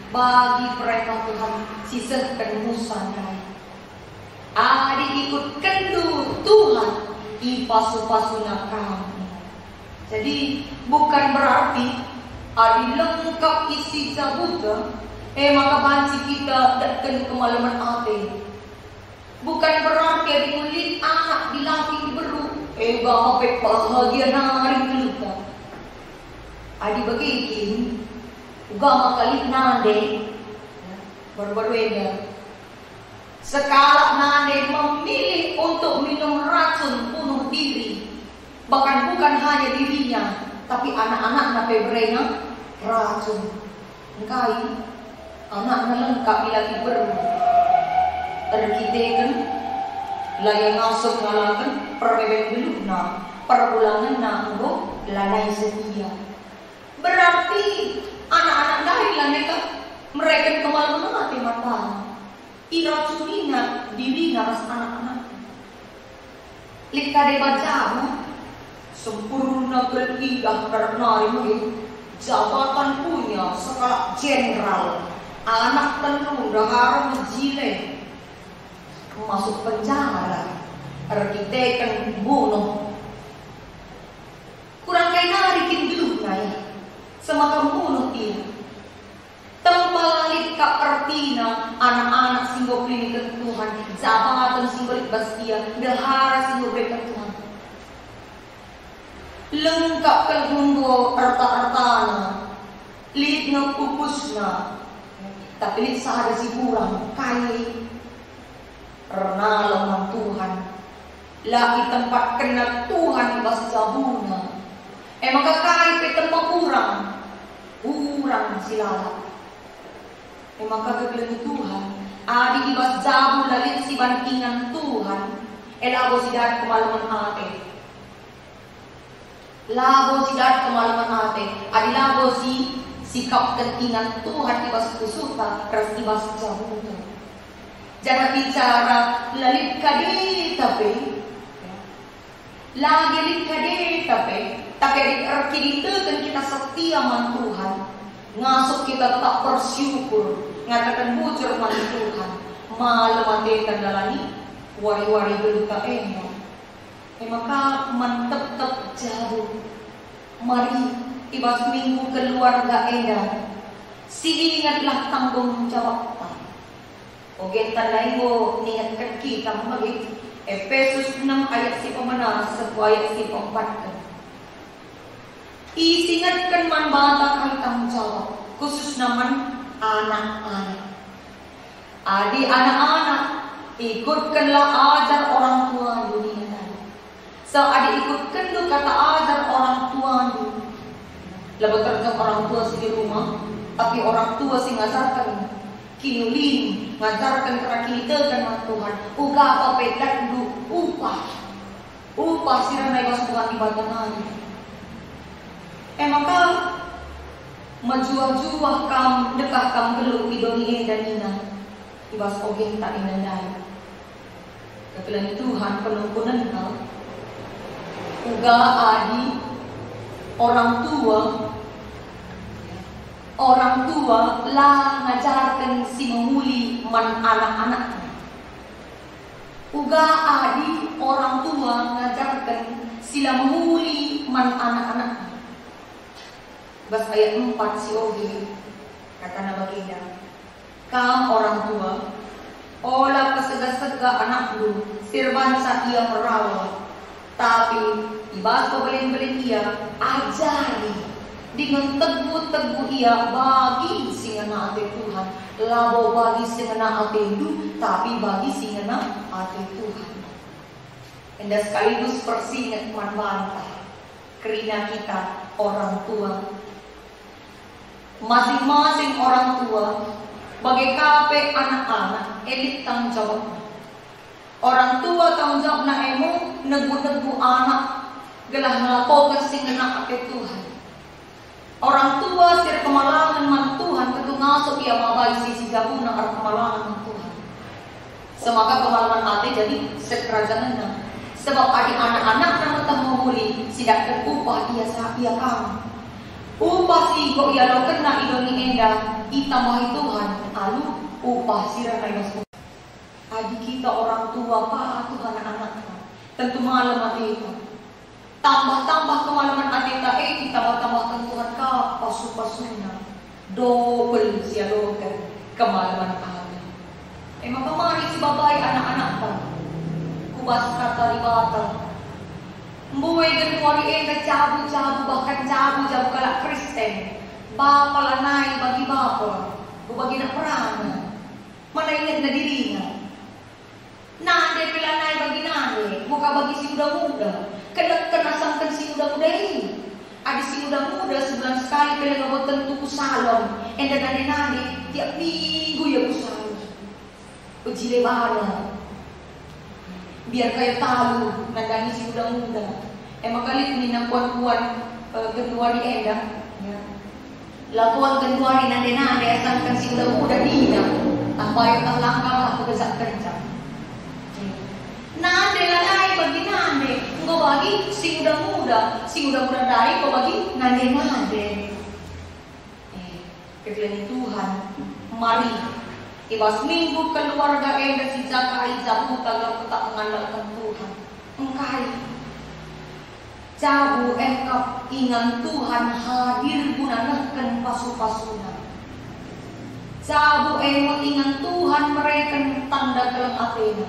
Bagi perentah Tuhan si sehken Musa ndai. Adi iikutkenndu Tuhan, ipasu-pasuNa kam. Jadi, bukan berarti adi lengkap isi jabuta, e maka banci kita ndatken kemalemen ate. Bukan berarti adi lit anak dilaki diberu, e uga pe bahagia nari geluhta. Adi bage kin, uga maka lit nande, ya, baru-baru enda. Sekalak nande memilih untuk minum racun bunuh diri, bahkan bukan hanya dirinya, tapi anak-anaknya pe bere nge racun. Engkai? Anakna lengkap ilaki beru. Erkiteken la ia ngasup ngalaken permeben geluhna, perbulangenna enggo lanai setia. Berarti anak-anak ndai lanai kap mereken kemalemen ate man bana. Iracunina dirina ras anak-anakna. Lit kade bajabu, sempurna kal idah nari nge, jabatan punya sekalak jenderal, anak telu ndehara mejile, masuk penjara, erkiteken bunuh. Kurang kai nari kin geluhna, ya? Semaka munuh ia. Tempa la lit kap ertina anak-anak si enggo keliniken Tuhan, jabaten si enggo lit bas ia, ndehara si enggo ibereken Tuhan. Lengkap kal enggo erta-ertana, lit nge pupusna, tapi lit sada si kurang, kai? Ernalem man Tuhan. La itempatkenna Tuhan i bas jabuna. E maka kai pe tempa kurang, kurang si lalap. E maka kekelengen Tuhan, adi i bas jabu la lit si banci ingan Tuhan, e labo si dat kemalemen ate. Labo si dat kemalemen ate, adi labo si sikapken ingan Tuhan i bas pusuhta ras i bas jabuta. Janah bicara la lit kadeta pe, la lit kadeta pe, tapi adi erkiniteken kita setia man Tuhan, ngasup kita tetap bersyukur, ngataken bujur man Tuhan, malem ateta ndalani wari-wari geluhta enda. E maka man tep-tep jabu, mari i bas minggu keluarga enda, siingetlah tanggung jawabta. Oge tanda enggo ningetken kita me bage, Epesus enem ayat si pemena seh ku ayat si peempatken. Isingetken man banta kai tanggung jawab, khususna man anak-anak. Adi anak-anak, ikutkenlah ajar orang tuandu, nina ndai. Seh adi ikutkenndu kata ajar orang tuandu, labo terjeng orang tua si di rumah, tapi orang tua si ngajarken kiniulin, ngajarken kerna kiniteken man Tuhan, uga pe datndu upah. Upah si reh i bas Tuhan Dibata nari. E maka, mejuah-juah kam, ndekah kam nggeluh i doni enda nina, i bas ogenta enda ndai. Kekelengen Tuhan, penungkunenta, uga adi orang tua, orang tua la ngajarken si mehuli man anak-anakna. Uga adi orang tua ngajarken si la mehuli man anak-anakna. Bas ayat empat si oge, katana bagenda, "Kam orang tua, ola pesega-sega anakndu si erbansa ia merawa, tapi i bas pebelin-belin ia ajari, dingen tegu-tegu ia bagi si ngena ate Tuhan, labo bagi si ngena atendu, tapi bagi si ngena ate Tuhan." Enda sekaligus persinget man banta, kerina kita orang tua. Masing-masing orang tua, bage ka pe anak-anak, e lit tanggung jawabna. Orang tua tanggung jawabna e me negu-negu anak gelah ngelakoken si ngena ate Tuhan. Orang tua si erkemalangen man Tuhan tentu ngasup ia mabai si, si jabuna erkemalangen man Tuhan. Semaka kemalemen ate jadi sekerajangenna. Sebab adi anak-anakna meteh mehuli, si datken upah ia sa-, ia kam. Upah si enggo ialokenna i doni enda itambahi Tuhan alu upah si reh i bas. Adi kita orang tua patuh anak-anakta, tentu malem ateta. Tambah-tambah kemalemen ateta e, itambah-tambahken Tuhan ka pasu-pasuNa. Dobel sialoken kemalemen ate. E maka mari sibabai anak-anakta ku bas Kata Dibata. Mbue genduari enda jabu-jabu, bahkan jabu-jabu kalak Kristen. Bapa lanai bagi bapa, bagi anak perana. Mana ingetna dirina? Nande pe lanai bagi nande, enggo ka bagi si muda-muda. Keleken asangken si muda-muda e. Adi si muda-muda sebulan sekali pe labo tentu ku salon, enda nande-nande, tiap minggu ia ku salon. Pejile bana. Biar kayo talu nandangi si muda-muda. E maka lit nina kuan-kuan, eh, genduari enda, ya. Lakoken genduari nande-nande asangken si muda-muda nina, tah payo tah langkah lah kugejakkenca. Nande lanai bagi nande, enggo bagi si muda-muda, si muda-muda ndai enggo bagi nande-nande. Eh, kekelengen Tuhan, mari i bas minggu keluarga enda sijakai jabuta gelah tetap mengandalken Tuhan. Engkai? Jabu e kap ingan Tuhan hadir guna nehken pasu-pasuNa. Jabu e me ingan Tuhan mereken tanda keleng ateNa.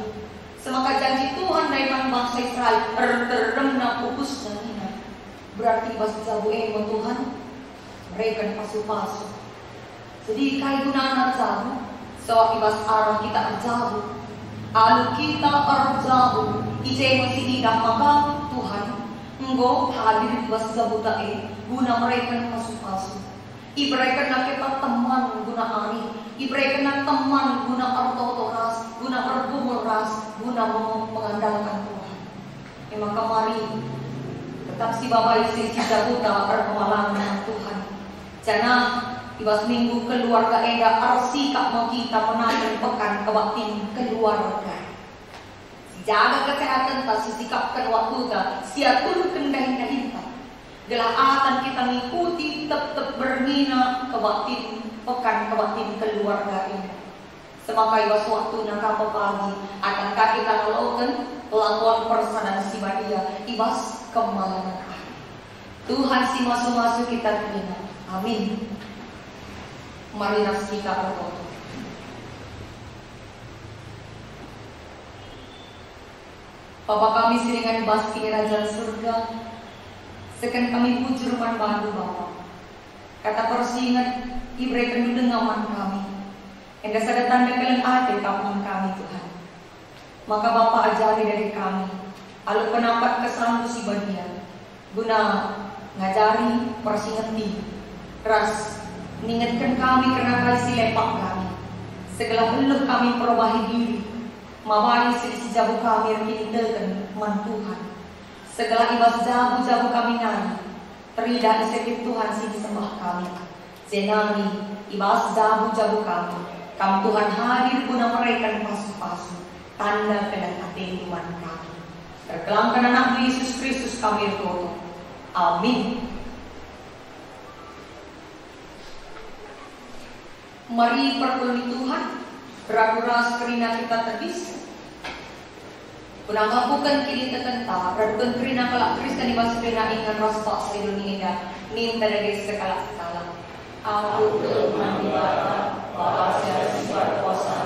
Semaka janji Tuhan ndai man bangsa Israel, erteremna pupusna nina. Berarti i bas jabu e me Tuhan mereken pasu-pasu. Jadi, kai gunana erjabu? Sabap i bas arah kita erjabu. Alu kita erjabu, i je me sidah maka Tuhan enggo hadir i bas jabuta e guna mereken pasu-pasu. IberekenNa kita teman guna arih, iberekenNa teman guna ertoto ras, guna ergumul ras, guna mengandalkan Tuhan. E maka mari tetap sibabai si jabuta erkemalangen man Tuhan. Janah i bas minggu keluarga enda ersikap me kita menaken pekan kebaktin keluarga. Sijaga kesehatenta, sisikapken waktuta, siaturken dahin-dahinta. Gelah atan kita ngikuti tep-tep bernina kebaktin, pekan kebaktin keluarga enda. Semaka i bas waktuna ka pepagi, atan ka kita ngaloken lakon persadan si badia i bas kemalemen ari. Tuhan si masu-masu kita kerina. Amin. Mari ras kita ertoto. Bapa kami si ringan i bas Kinirajan Surga, seken kami bujur man baNdu, Bapa. Kata persinget iberekenNdu denga man kami. Enda sada tanda keleng ate kap man kami, Tuhan. Maka Bapa ajari dage kami, alu penampat kesanNdu si badia, guna ngajari, persingeti, ras ningetken kami kerna kai si lepak kami, segelah beluh kami mperbahi diri, mabai si, si jabu kami erkiniteken man Tuhan. Segelah i bas jabu-jabu kami nari, teridah isekit Tuhan si disembah kami. Jenari i bas jabu-jabu kami, Kam Tuhan hadir guna mereken pasu-pasu, tanda keleng ateNdu man kami. Erkelangken AnakNdu Yesus Kristus kami ertoto. Amin. Mari perpulungen Tuhan, ragu ras kerina kita tedis. Guna nggempuken kinitekenta, raduken kerina kalak Kristen i bas kerina ingan ras paksa i doni enda, ninta dage sekalak-sekalak. Aku tek man Dibata, Bapa si arah si kuasa,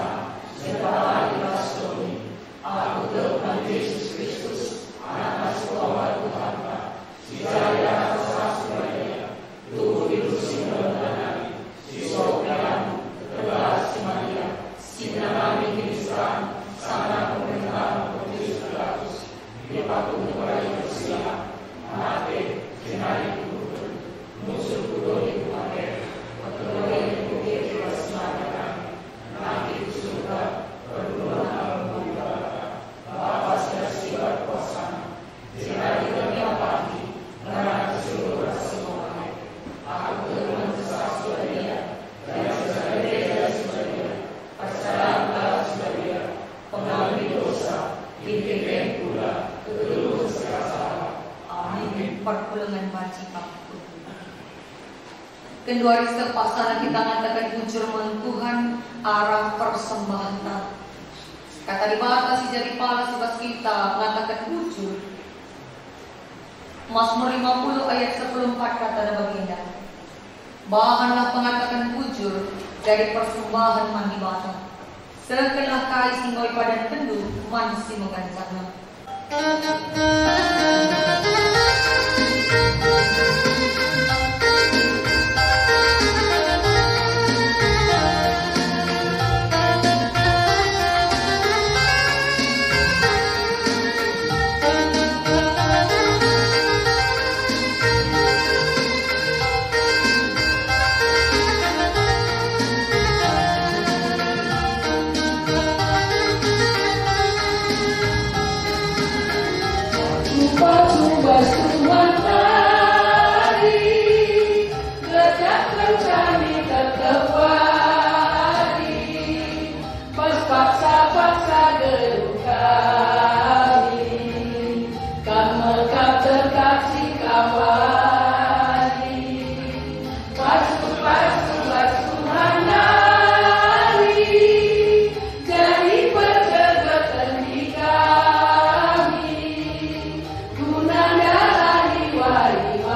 si erbahan i bas doni. Aku tek man Jesus Kristus, Anakna si kuambar Tuhanta, si jadi anak ras Badia, tubuh diurusi mudah-mudahan nari, si soh pelayanan, terbalas si Maria, si menangani kiniseran, sama pemerintahan Pontius Pilatus, dipatuhi bagi persidangan, mate, jenari kuburen, muncul ku doni ku mate, pertemu dengan ku dia jelas si Maria kami, nanti ku surga, pergumulan Amin. Perpulungen banci pangkun. Genduari sepaksana kita ngataken bujur man Tuhan arah persembahenta. Kata Dibata si jadi palas i bas kita ngataken bujur. Mazmur lima puluh ayat sepuluh empat katana bagenda, "Bahanlah pengataken bujur jadi persembahen man Dibata. Sehkenlah kai si enggo ipadankenNdu man si meganjakna." Tuhan tadi, gereja kami tetap padi, pas paksa-paksa geluh kami, Kam me kap terkasih kawali. Pasu-pasu, pasu handali, jadi perjegeten di kami, guna ndalani wari-wari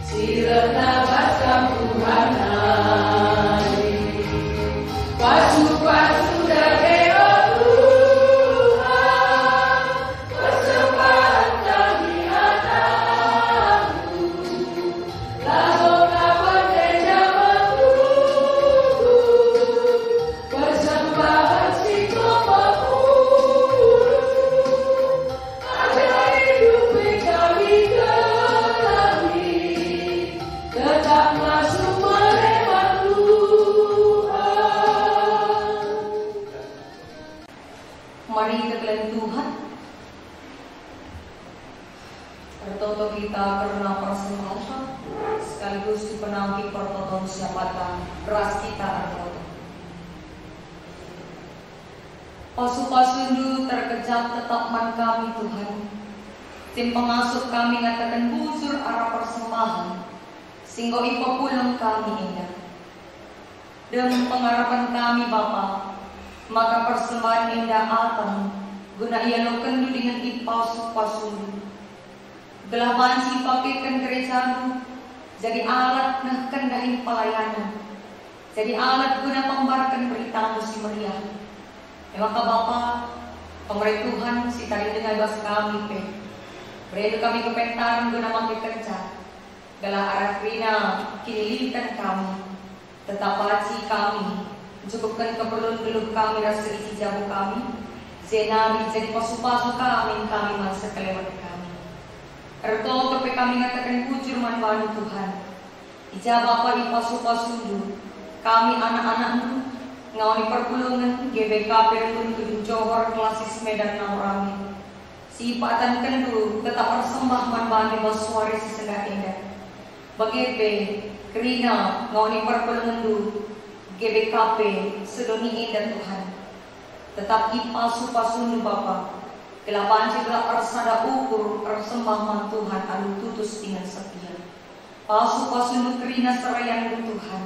si reh bas Kam Tuhan nari. Pasu-pasu dage, o Tuhan, persembahen kami anak-Mu, labo kaban gereja mengkuku, persembahen si terpekuru. Ajari hidup kami, kami tetap masuk mereman Tuhan. Mari kita keleng Tuhan. Ertoto kita kerna persembahen sekaligus si penangki pertoton siapata ras kita ertoto. Pasu-pasundu terkejap tetap man kami, Tuhan, si mpengasup kami ngataken bujur arah persembahen si enggo ipepulung kami enda. Dem pengarapen kami, Bapa, maka persembahen enda aten guna ialokenndu dingen ipasu-pasundu. Gelah banci ipakeken gerejandu jadi alat nehken dahin pelayanen, jadi alat guna pembarken beritamu si meriah. E maka Bapa, pemere Tuhan si tading denga i bas kami pe, berendu kami kepentaren guna makekenca, gelah arah kerina kinilingken kami. Tetap banci kami, ncukupken keperlun geluh kami ras keisi jabu kami, jenari jadi pasu-pasu kami, kami man sekelewen kami. Ertoto pe kami ngataken bujur man bandu, Tuhan. I ja Bapa ipasu-pasundu kami, anak-anakndu, ngawan i perpulungen G B K P Runggun Gedung Johor, Klasis Medan, Naurami. Si ipatenkenndu tetap ersembah man bandu i bas wari si sendah enda. Bage pe kerina ngawan i perpulungenndu G B K P sedoni enda, Tuhan. Tetap ipasu-pasundu Bapa, gelah banci gelah ersada ukur ersembah man Tuhan alu tutus dingen setia. Pasu-pasundu kerina serayandu, Tuhan,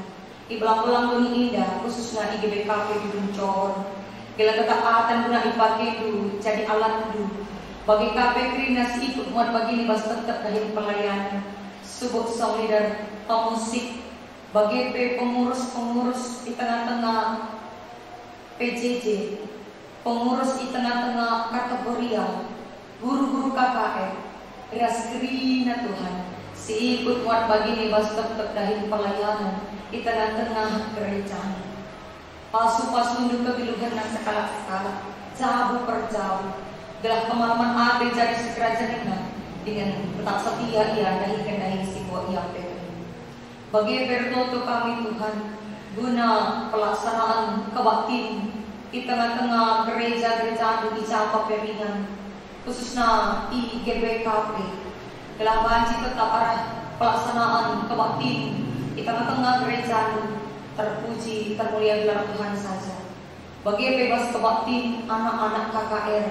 i belang-belang doni enda, khususna i G B K P Gedung Johor. Gelah tetap aten guna ipakendu jadi alatndu. Bage ka pe kerina si ikut muat bagini bas tep-tep dahin pelayanen, subuk song leader, pemusik, bage pe pengurus-pengurus i tengah-tengah P J J, pengurus i tengah-tengah kategoria, guru-guru K K R, ras kerina Tuhan, si ikut muat bagini bas tep-tep dahin pelayanen i tengah-tengah gereja. Pasu-pasundu kegeluhenna sekalak-sekalak, jabu per jabu, gelah kemalemen ate jadi sikerajangenna, dingen tetap setia ia ndahiken dahin si enggo iapeken. Bage pe ertoto kami, Tuhan, guna pelaksanaan kebaktin i tengah-tengah gereja-gerejandu i Capa pe ringan, khususna i G B K P, gelah banci tetap arah pelaksanaan kebaktin i tengah-tengah gerejandu terpuji, termulia gelar Tuhan saja. Bage pe bas kebaktin anak-anak K K R,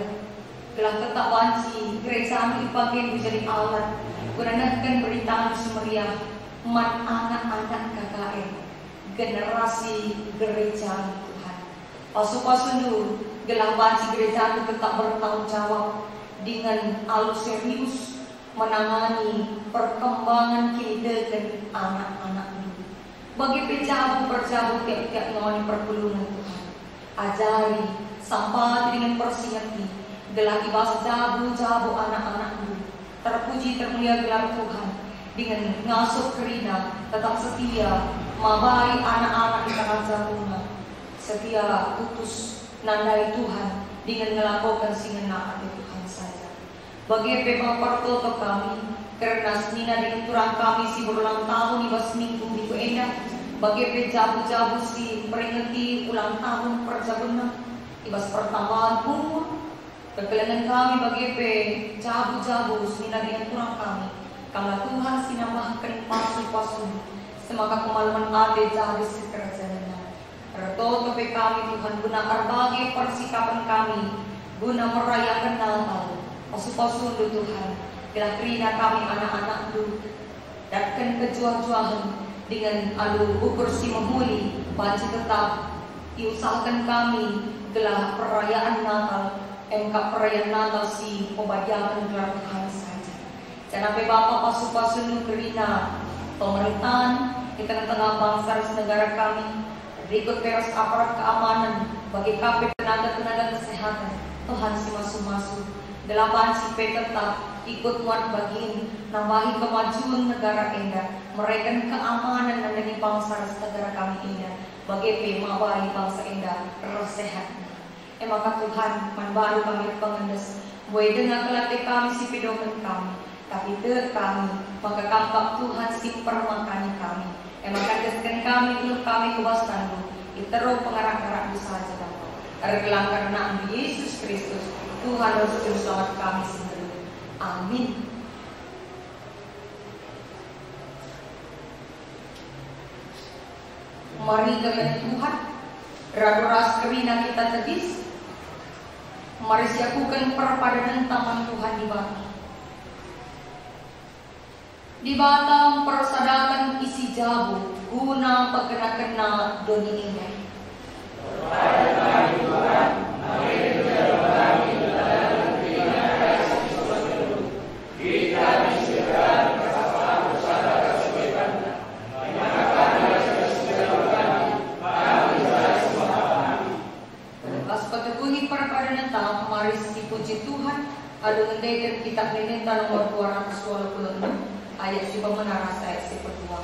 gelah tetap banci gerejandu ipakendu jadi alat guna nehken beritaNdu si meriah man anak-anak K K R, generasi gerejaNdu, Tuhan. Pasu-pasuNdu gelah banci gerejaNdu tetap bertanggung jawab dingen alu serius menangani perkembangan kiniteken anak-anakNdu. Bage pe jabu per jabu tiap-tiap ngawan perpulungen, Tuhan. Ajari, sampati dingen persingeti, gelah i bas jabu-jabu anak-anakNdu terpuji termulia gelar Tuhan, dingen ngasup kerina tetap setia mabai anak-anak i tangan jabuna, setia tutus nandai Tuhan dingen ngelakoken si ngena ate Tuhan saja. Bage pe Bapa, ertoto kami kerna senina dingen turang kami si berulang tahun i bas minggu-minggu enda, bage pe jabu-jabu si mperingeti ulang tahun perjabunna i bas pertambahan umur, kekelengen kami, bage pe jabu-jabu senina dingen turang kami. Kamlah Tuhan si nambahken pasu-pasuNdu, semaka kemalumen ate jadi sikerajangenna. Ertoto pe kami, Tuhan, guna erbage persikapen kami guna merayaken Natal. Pasu-pasuNdu, Tuhan, gelah kerina kami anak-anakNdu datken kejuah-juahen dingen alu ukur si mehuli banci tetap iusahaken kami gelah perayaan Natal, emkap perayaan Natal si pebadiaken gelar Tuhan saja. Janah pe Bapa, pasu-pasuNdu kerina pemerintahan i tengah-tengah bangsa ras negara kami, rikut pe ras aparat keamanan, bage ka pe tenaga-tenaga kesehatan, Tuhan si masu-masu, gelah banci pe tetap ikut muat bagin nambahi kemajuan negara enda, mereken keamanan nandangi bangsa ras negara kami enda, bage pe mabai bangsa enda ersehatna. E maka Tuhan, man bandu kami erpengendes, mbuai denga kal ate kami si pidoken kami, tapi tek kami maka Kam kap Tuhan si mpermakani kami. E maka endesken kami geluh kami ku bas tanNdu, i teruh pengarak-ngarakNdu saja Bapa. Erkelangkar AnakNdu Yesus Kristus, Tuhan ras Juru Selamat kami si nggeluh. Amin. Mari kami Tuhan, radu ras kerina kita tedis. Mari siakuken perpadanenta man Tuhan Dibata. Dibata mpersadaken isi jabu guna pegenakenna doni enda. Bas petekungi perpadanenta, mari sipuji Tuhan, alu ngendeken Kitap Ende-Enda nomor dua ratus waluh puluh enem, ayat si pemena ras ayat si peduah.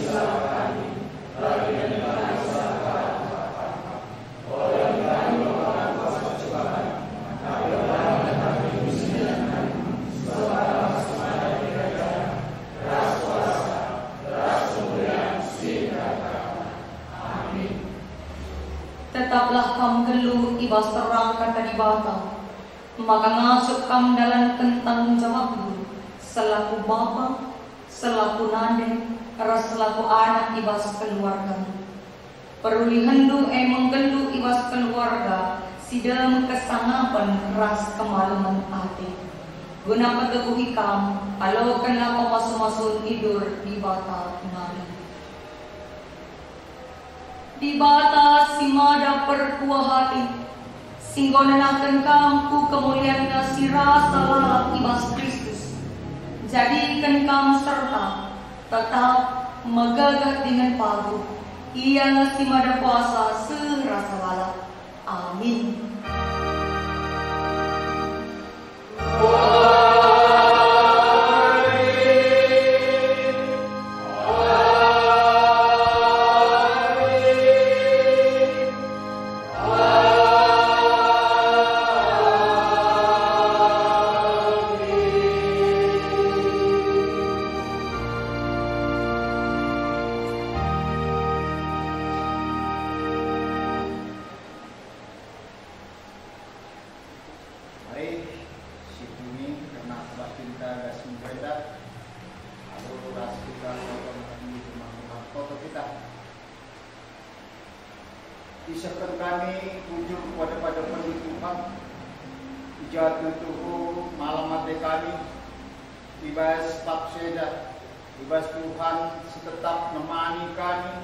Tetaplah kam nggeluh i bas terang Kata Dibata, maka ngasup kam ndalanken tanggung jawabndu selaku bapa, selaku nande, ras selaku anak i bas keluargandu. Perulihenndu e me nggeluh i bas keluarga si dem kesangapen ras kemalemen ate, guna peteguhi kam, alokenlah pemasu-masun idur Dibata nari. Dibata si mada perkuah ate, si enggo nenahken kam ku kemulianNa si rasa lalap i bas Kristus, jadiken kam serta tetap megegeh dingen paguh. IAlah si mada kuasa seh rasa lalap. Amin. Mari, si tuni kerna kebaktinta ras minggu enda, alu ras kita nonton kami rumah-rumah toto kita. Isehken kami bujur ku adepen-adepenNdu Tuhan, i ja tuhu-tuhu malam ate kami, i bas paksa enda, i bas Tuhan si tetap nemani kami,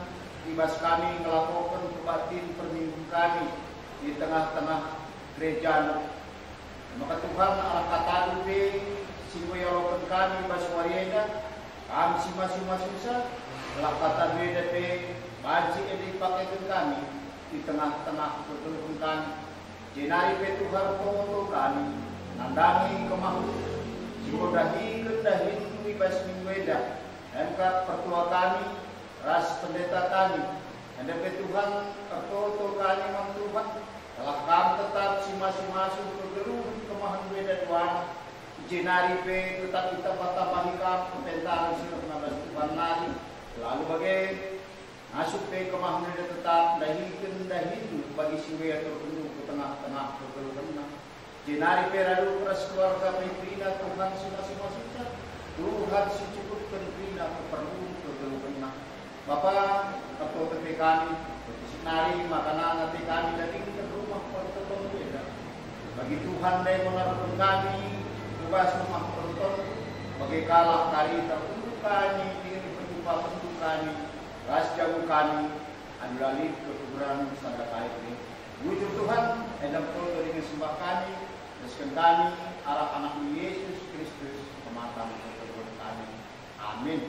i bas kami ngelakoken kebaktin perminggun kami i tengah-tengah gerejaNdu. Maka Tuhan, arah KataNdu pe si enggo ialoken kami bas wari enda, kami si masu-masusa, gelah KataNdu enda pe banci enda ipakeken kami i tengah-tengah kegeluhen kami. Jenari pe Tuhan, toto kami nandangi kemahNdu si enggo dahiken dahiNdu i bas minggu enda, emkat pertua kami ras pendeta kami. Enda pe Tuhan, ertoto kami man Tuhan, gelah Kam tetap si masu-masu kegeluhen kemahNdu enda duana. Jenari pe tetap itambah-tambahi Kam kepentaren si rehna bas Tuhan nari, lalu bage ngasup pe kemahNdu enda tetap ndahiken dahiNdu bagi si enggo iaturkenNdu ku tengah-tengah kegeluhenna. Jenari pe radu ras keluarga pe kerina Tuhan si masu-masusa, Tuhan si cukupken kerina keperlun kegeluhenna. Bapa, ertoto pe kami, ertoto nari maka nang ate kami ndadingken rumah pertoton enda. Bagi Tuhan ndai mengarapken kami ku bas rumah pertoton, bage kal kari terunduk kami dingen ipejumpakenNdu kami ras jabu kami, alu la lit ketukuren sada kai pe. Bujur Tuhan, enda me toto dingen sembah kami, resken kami arah AnakNdu Jesus Kristus, Pematang kegeluhen kami. Amin.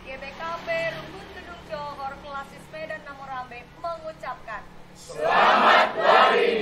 G B K P Runggun Gedung Johor, Klasis Medan Namorambe mengucapkan Selamat Wari